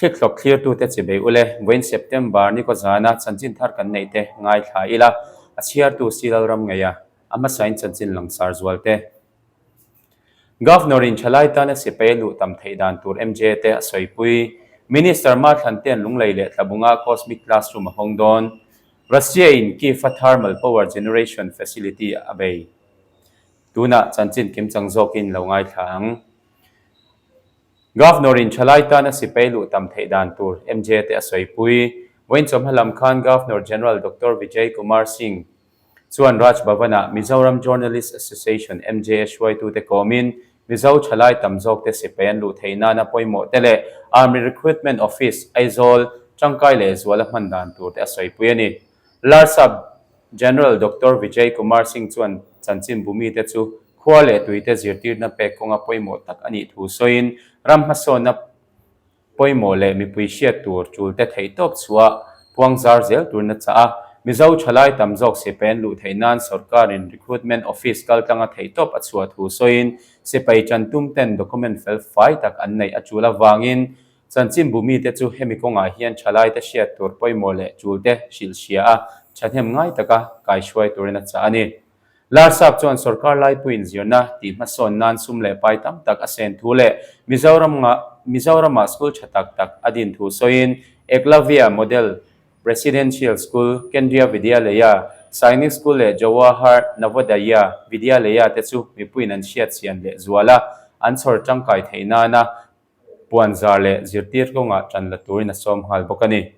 Thlikhlawk thlirtute chibei ule, vawiin September ni kaw zana chanchin thar kan neih te ngaithla ila, a chhiartu si Lalram ngeia a hmasain chanchin langsar zual te. Governor in thalai tana sipai a luh tam theih dan tur MJ te a sawipui. Minister Mathlan te'n Lunglei leh Tlabunga Cosmic Classroom a hawng dawn. Russia in Kyiv a thermal power generation facility a bei. Tunah chanchin kimchang zawkin lo ngaithla ang. Governor in thalai tana sipai luh tam theih dan tur MJ te a sawipui. Vawiin chawhma lam khan Governor General Doctor Vijay Kumar Singh chuan Raj Bhavan-ah Mizoram Journalist Association, MJA, hruaitute kawmin Mizo thalai tam zawkte sipai an luh theih nana pawimawh te leh Army Recruitment Office, Aizawl, tangkai leh zuala hman dan tur te a sawipui a ni. Larsap General Doctor Vijay Kumar Singh chuan chanchinbu mite chu khua leh tuite zirtirna pek kawnga pawimawh tak a nih thu sawiin ram hmasawnna Pawimawh leh mipui hriat tur tul te theihtawp chhuah puang zar zel turin a chah a. Mizo thalai tam zawk sipai an luh theih nan sorkarin recruitment office kaltlanga theihtawp a chhuah thu sawiin sipai tan tum ten document fel fai tak an neih a tul avangin chanchinbu mite chu hemi kawngah hian thalai te hriat tur pawimawh leh tul te hrilh hria a thahnem ngai taka kaihruai turin a chah a ni. Larsap chuan sorkar laipuiin zirna tih hmasawn nan sum leh pai tam tak a sen thu leh Mizoramah school tha tak tak a din thu sawiin Eklavya Model Residential School, Kendriya Vidyalaya, Sainik School leh Jawahar Navodaya Vidyalaya te chu mipuiin an hriat chian leh zual a, an chhawr tangkai theih nana puanzar leh zirtir kawngah tan la turin a sawm nghal bawk a ni.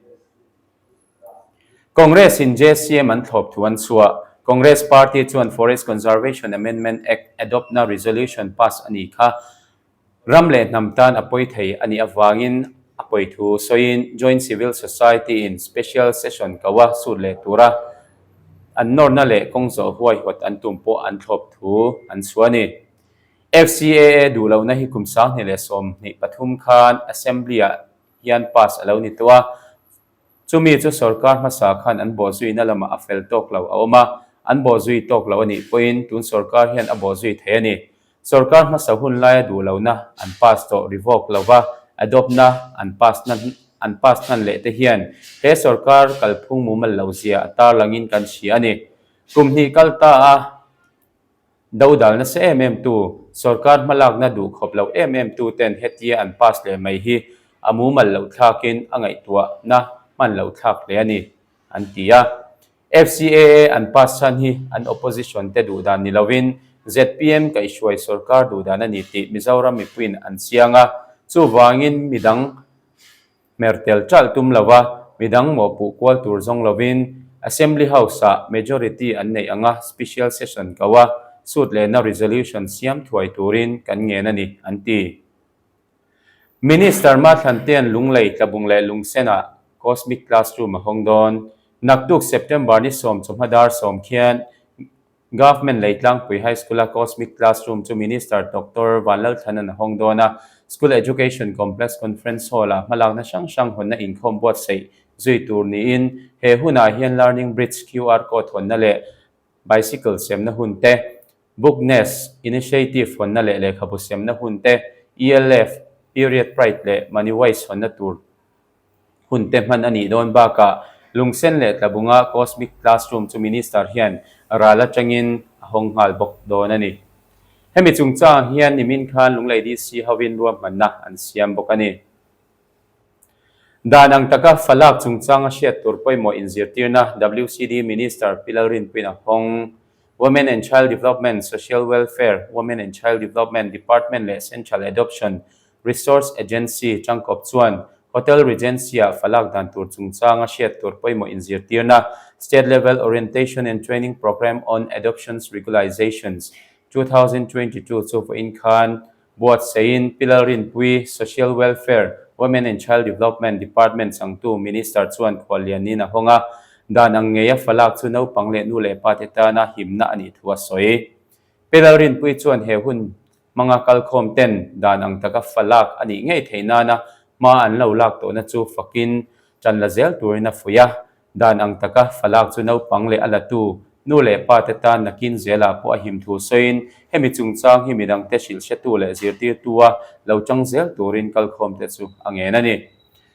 Congress in JCM an thlawp thu an chhuah. Congress party chuan Forest Conservation Amendment Act adopt na resolution pass a nih kha ram leh hnam tan a pawi thei a nih avangin a pawi thu sawiin Joint Civil Society in Special Session ko a sut leh tura an nawrna leh kawng zawh huaihawt an tum pawh an thlawp thu an chhuah a ni. FCAA duh lohna hi kum 2023 khan Assembly-ah hian pass a lo ni tawh a. Chumi chu sorkar hmasa khan an bawhzuina lamah a fel tawk lo a awm a, an bawhzui tawk lo a nih pawhin tun sorkar hian a bawhzui thei a ni. Sorkar hmasa hun laia duh lohna an pass tawh revoke lova adopt-na an pass na an pass hnan leh te hian he sorkar kalphung mumal lo zia a tarlangin kan hria a ni. Kum hnih kal ta a. Dodal nasa em em tu, sorkar hmalakna duh khawp loh em em tu ten hetia an pass leh mai hi a mumal loh thlakin a ngaihtuahna hman loh thlak hle a ni, an ti a. FCAA an pass chhan hi an opposition te duh dan ni lovin zpm kaihhruai sorkar duh dan a ni tih Mizoram mipuiin an chiang a, chuvangin midang Hmer tel ṭalh tum lova midang mawhpuh kual tur zawng lovin Assembly House-ah majority an neih anga special session ko a, sut lehna resolution siam thuai turin kan ngen a ni, an ti. Minister Mathlantea'n Lunglei, Tlabung leh Lungsenah Cosmic Classroom a hawng dawn. Naktuk September ni sawm chawhma dar sawm khian Government Leitlangpui High School-a Cosmic Classroom chu Minister Doctor Vanlalthlanan a hawng dawn a, School Education Complex Conference Hall-ah hmalakna hrang hrang hawnna inkhawm buatsaih zui tur niin he hunah hian Learning Bridge QR Code hawnna leh Bicycle semna hun te, Book Nest Initiative hawnna leh lehkhabu semna hun te, ELF, Period Pride leh Moneywise hawnna tur Hun te hman a nih dawn bakah Lungsen leh Tlabunga Cosmic Classroom chu Minister hian ral atangin a hawng nghal bawk dawn a ni. Hemi chungchang hian nimin khan Lunglei DC hovin ruahmanna an siam bawk a ni. Dan ang taka falak chungchanga hriat tur pawimawh inzirtirna WCD Minister Pi Lalrinpuiin a hawng. Women and Child Development, Social Welfare, Women and Child Development Department leh Central Adoption Resource Agency tangkawp chuan Hotel Regency-ah falak dan tur chungchanga hriat tur pawimawh inzirtirna State Level Orientation and Training Programme on Adoptions Regularizations 2022 chu vawiin khan buatsaihin Pi Lalrinpui, Social Welfare, Women and Child Development Department changtu Minister chuan khuallianin a hawng a, dan ang ngeia falak chu naupang leh nu leh pate tana himna a nih thu a sawi. Pi Lalrinpui chuan he hun Hmanga kalkhawm ten dan ang taka fa lak a nih ngei theih nana hma an lo lak tawhna chu fakin tan la zel turin a fuih a. Dan ang taka fa lak chu naupang leh a latu nu leh pa te tan nakin zelah pawh a him thu sawiin hemi chungchang hi midangte hrilhhretu leh zirtirtua lo tang zel turin kalkhawm te chu a ngen a ni.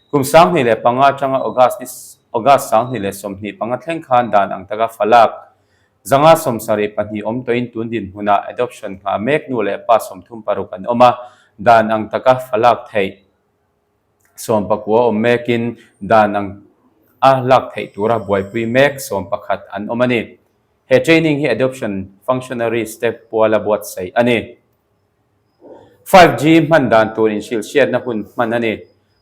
Kum 2005 atanga August ni August 2025 thleng khan dan ang taka falak 572 awm tawhin tun dinhmunah adoption nghah mek nu leh pa 36 an awm a, dan ang taka falak theih 19 awm mekin dan ang a lak theih tura buaipui mek 11 an awm a ni. He training hi adoption functionaries te puala buatsaih a ni. 5G hman dan tur inhrilhhriatna hun hman a ni.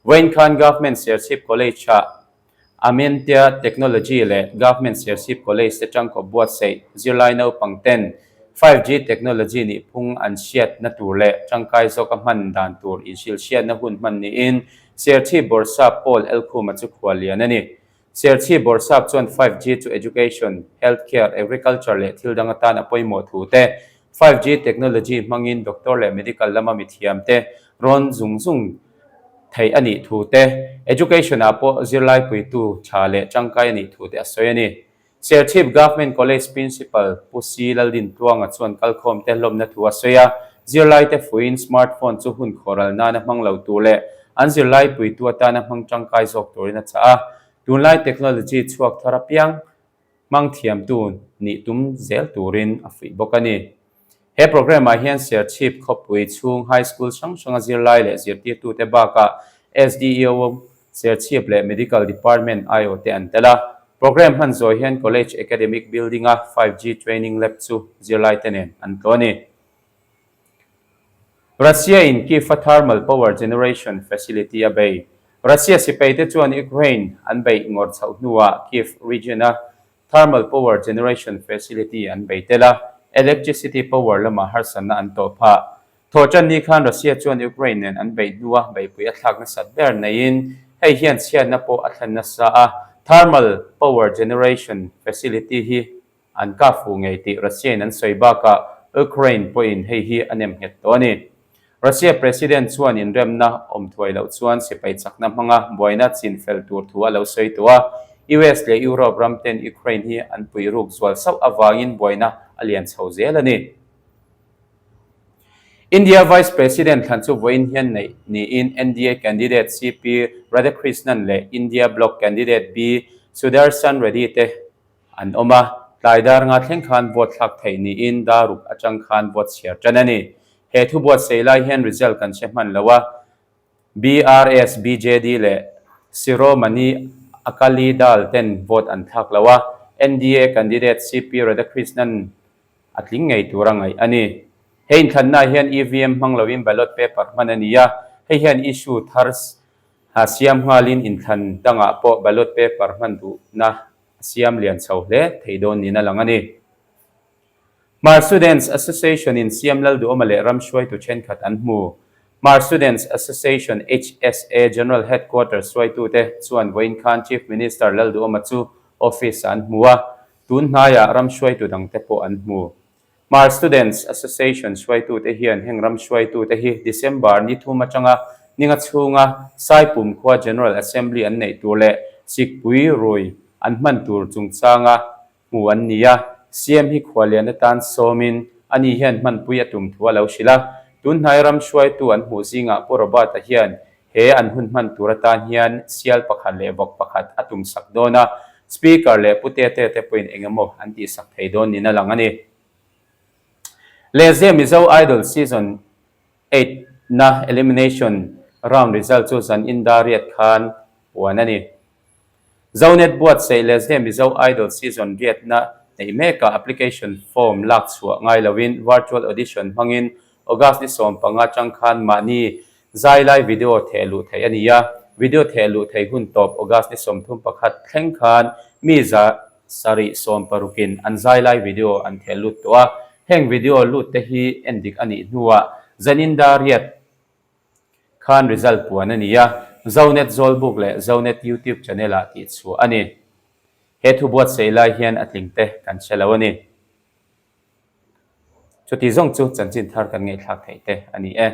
Vawiin khan Government Serchhip College-ah Amentia Technology leh Government Serchhip College te tangkawp buatsaih zirlai naupang ten 5G technology nih phung an hriatna tur leh tangkai zawka hman dan tur inhrilhhriatna hun hman niin Serchhip Bawrhsap Paul Elkhuma chu khuallian a ni. Serchhip Bawrhsap chuan 5G chu education, healthcare, agriculture leh thil dang atan a pawimawh thu te, 5G technology hmangin doctor leh medical lama mithiam te rawn zung zung theih a nih thu te, education ah pawh zirlai puitu tha leh tangkai a nih thu te a sawi a ni. Serchhip Government College Principal Pu Si Laldintluanga chuan kalkhawm te hlawmna thu a sawi a, zirlai te fuiin smartphone chu hun khawhral nana hmang lo tur leh an zirlai puitu atana hmang tangkai zawk turin a chah a, tunlai technology chhuak thar apiang hmang thiamtu nih tum zel turin a fuih bawk a ni. He programme ah hian Serchhip khawpui chhung High School hrang hranga zirlai leh zirtirtute bakah SDEO, Serchhip leh Medical Department aiawh te an tel a. Programme hman zawh hian College Academic Building-a 5G Training Lab chu zirlaite nen an tlawh a ni. Russia in Kyiv-a thermal power generation facility a bei. Russia sipaite chuan Ukraine an beih ngawr chhoh hnuah Kyiv region-a Thermal power generation facility an bei tel a, electricity power lamah harsatna an tawh phah. Thawhṭan ni khan Russia chuan Ukraine nen an beih hnua beihpui a thlak nasat ber neiin hei hian chhiatna pawh a thlen nasa a, thermal power generation facility hi an kah fuh ngei tih Russia-in an sawi bakah Ukraine pawhin hei hi a nem nghet tawh a ni. Russia President chuan inremna awm thuai loh chuan sipai chakna hmanga buaina chin fel tur thu a lo sawi tawh a, US leh Europe ram ten Ukraine hi an puih ruk zual sauh avangin buaina a lian chho zel a ni. India Vice President thlan chu vawiin hian neih niin NDA candidate CP Radhakrishnan leh India Bloc candidate B Sudarshan Reddy te An awm a, tlai dar nga thleng khan vote thlak theih niin dar ruk atang khan vote chhiar tan a ni. He thu buatsaih lai hian result kan hre hman lo a, BRS, BJD leh Shiromani Akali Dal ten vote an thlak lo a, NDA candidate CP Radhakrishnan a tling ngei tur a ngaih a ni. He inthlanna hian EVM hmang loin ballot paper hman a ni a, hei hian issue thar siam nghalin inthlan dangah pawh ballot paper hman duhna a siam lian chho hle thei dawn niin a lang a ni. Hmar Students Association in Siam Lalduhawma leh ram hruaitu thenkhat an hmu. Hmar Students Association, HSA, General Headquarters hruaitute chuan vawiin khan Chief Minister Lalduhawma chu office-ah an hmu a, tun hnaiah ram hruaitu dangte pawh an hmu. Hmar Students Association hruaitute hian heng ram hruaitute hi December ni thum atanga ninga chhunga Saipum khua General Assembly an neih tur leh Sikpui rui an hman tur chungchanga hmu an ni a, CM hi khuallian atan sawmin ani hian hmanpui a tum thu a lo hrilh a. Tunhnai ram hruaitu an hmuh zingah Pu Robert-a hian He an hun hman tur atan hian sial pakhat leh vawk pakhat a tum sak dawn a, Speaker leh Pu Tete te pawhin eng emaw an tih sak thei dawn niin a lang a ni. Lehzia Mizo Idol Season 8 na Elimination Round result chu zan indariat khan puan a ni. Zonet buatsaih Lehzia Mizo Idol Season riatna neih mekah application form lak chhuah ngai loin virtual audition hmangin August ni 15 atang khan mahni Zai lai video theh luh theih a ni a, video theh luh theih hun tawp August ni 31 thleng khan mi 760 in an zai lai video an theh lut tawh a, heng video lut te hi en dik a nih hnuah zanin dar riat khan result puan a ni a, Zonet Zawlbuk leh Zonet YouTube channel ah tih chhuah a ni. He thu buatsaih lai hian a tling te kan hre lo a ni. Chuti zawng chu chanchin thar kan ngaihthlak theih te a ni e.